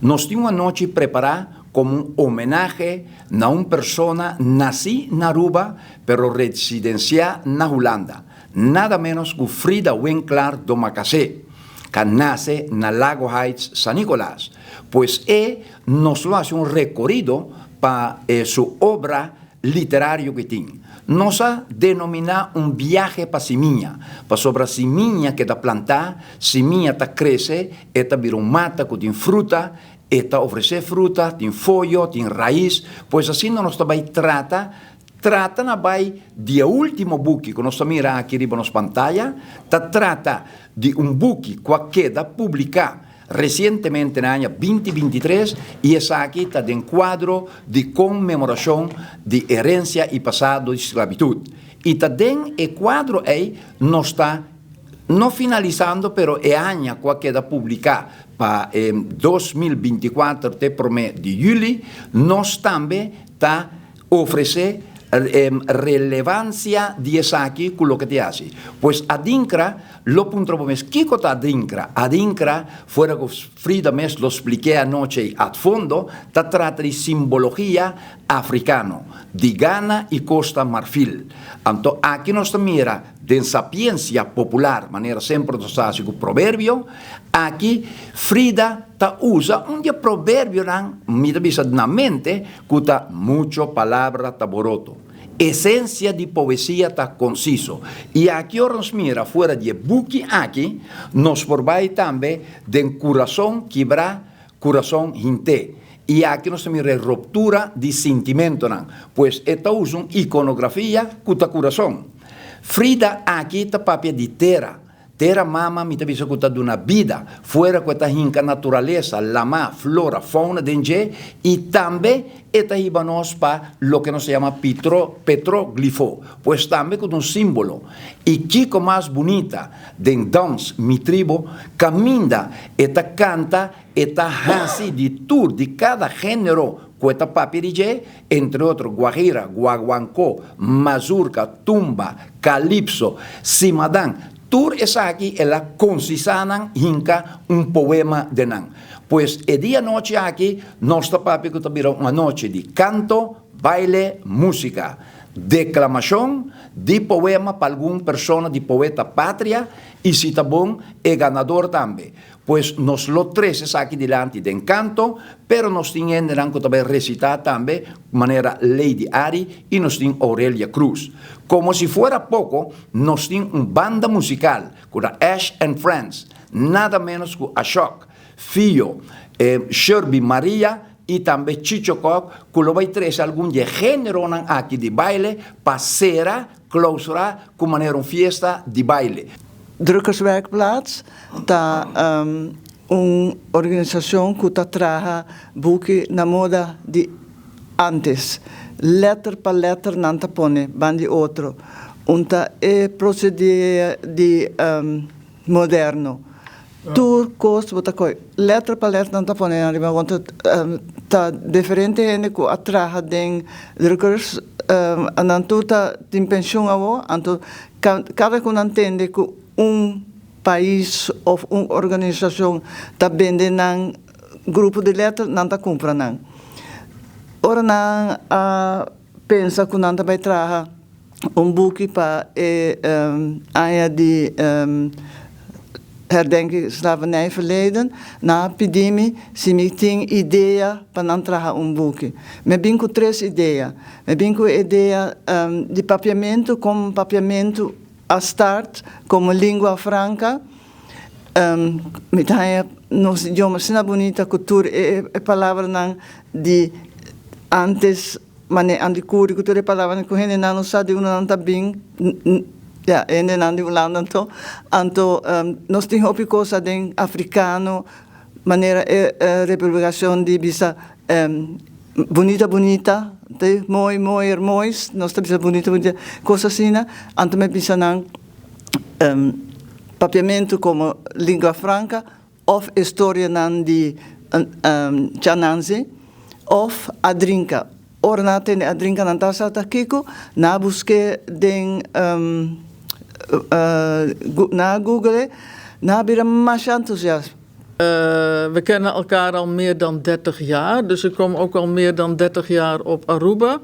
Nos tin un anochi prepara como un homenahe na un persona naci na Aruba pero residencia na Hulanda, nada menos cu Frida Winklaar Domacassé, ca nace na Lago Heights, San Nicolas. Pues e nos lo haci un recorido pa su obra literario cu tin. Nos a denomina un biahe pa simiña, pasobra simiña keda planta, simiña ta crece, e ta bira un mata cu tin fruta, e ta ofrece fruta, tin foyo, tin rais, pues asina nos ta bay trata, trata na bay di e ultimo buki cu nos ta mira aki riba nos pantaya, ta trata di un buki cu a keda publica Resientemente na aña 2023 i esaki ta den kuadro di konmemorashon di herensia i pasado di sklabitut. I ta den e kuadro ei nos ta no finalisando pero e aña ku a keda publiká pa e 2024 te promé di yüli nos tambe ta ofresé relevansia di esaki ku loke ta hasi. Pues Adinkra lo puntra bo mes kiko ta Adinkra. Adinkra, fuera ku Frida mes lo splik'é anochi ad fondo, ta trata di simbologia afrikano, di Ghana i Kosta Marfil. Anto aki nos ta mira den sapiensia popular, manera semper nos ta hasi ku proverbio, aki Frida ta usa un di e proverbionan, mi ta bisa na mente, Ku ta mucho palabra ta boroto. Esensia di poesia ta konsiso. I aki ora nos mira fuera di e buki aki, nos por bai tambe den kurason kibrá, kurason hinté. I aki nos ta mira e ruptura di sintimentonan. Pues e ta usa un ikonografia ku ta kurason. Frida aki ta papia di tera. Tera mama mi ta bisa ku ta duna bida, fuera ku e ta hinka naturalesa, lamá, flora, fauna den dje i tambe e ta hiba nos pa loke nos ta yama pitro, petroglifo, pues tambe ku ta un símbolo. I kiko mas bunita den Dans mi tribo kaminda e ta kanta e ta hasi di tur di kada género ku e ta papia di dje, entre otro guajira, guaguancó, mazurka, tumba, kalipso, simadan, tur esaki el a konsisá nan hinka un poema den nan. Pues e di anochi aki nos ta papia ku ta bira un anochi di kanto, baile, músika, deklamashon di poema pa algun persona di poeta patria i si ta bon e ganador tambe. Pues nos lo trece esaki dilanti den canto, pero nos tin hendenan cu ta bay recita tambe, manera Lady Ari y nos tin Aurelia Cruz. Como si fuera poco, nos tin un banda musical cu ta Ash and Friends, nada menos cu Ashok, Fio, Sherby Maria y tambe Chicho Kok cu lo bay trece algun di e generonan aki di baile pa cera Clausura cu manera un fiesta di baile. Drukkerswerkplaats ta un organisacion cu ta traha buki na moda di antes. Letter pa letter nan ta pone ban di otro. Un ta e procedé di moderno. Tur kos bo ta kohe letra pa letra nan ta pone ariba want ta diferente hende ku a traha den drukkers nan tur ta tin penshun awo anto kada ku nan tende ku un pais of un organisashon ta bende nan grupo di letra nan ta kumpra nan ora nan a pensa ku nan ta bai traha un buki pa e aña di herdenking slavernijverleden, nan a pidi mi si mi tin idea pa nan traha un buki. Mi a bin ku tres idea. Mi a bin ku e idea di papiamentu, kon papiamentu a start komo lingua franka. Mi ta haña nos idioma asina bunita ku tur e palabranan di antes. Mane Andy Curi ku tur e palabranan ku hendenan no sa di unda nan ta bin, ya, hendenan di Hulanda anto. Anto nos tin hopi kos aden afrikano, manera e republikashon di bisa bunita bunita, te mooi mooier moois, nos ta bisa bunita bunita, kos asina. Anto mi a bisa nan papiamentu komo lingua franka Of e storianan di Chananzi of Adrinka. Ora nan a tende Adrinka nan ta sa ta kiko, nan a busk'é den nan a google-e, nan a bira masha entusiasma. We kennen elkaar al meer dan 30 jaar, dus ik kom ook al meer dan 30 jaar op Aruba.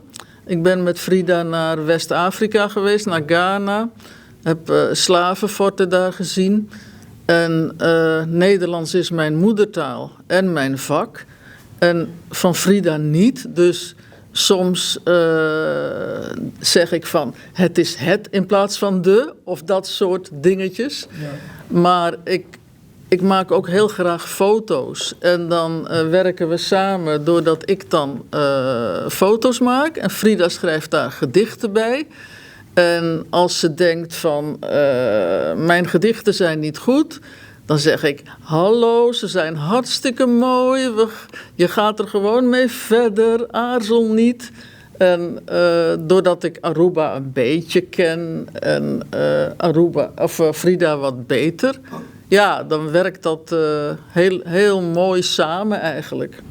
Ik ben met Frida naar West-Afrika geweest, naar Ghana. Heb slavenforten daar gezien. En Nederlands is mijn moedertaal en mijn vak. En van Frida niet, dus soms zeg ik van het is het in plaats van de, of dat soort dingetjes. Maar ik maak ook heel graag foto's. En dan werken we samen doordat ik dan foto's maak. En Frida schrijft daar gedichten bij. En als ze denkt van mijn gedichten zijn niet goed, dan zeg ik: Hallo, ze zijn hartstikke mooi. Je gaat er gewoon mee verder, aarzel niet. En doordat ik Aruba een beetje ken en Aruba, of Frida wat beter, ja, dan werkt dat heel, heel mooi samen eigenlijk.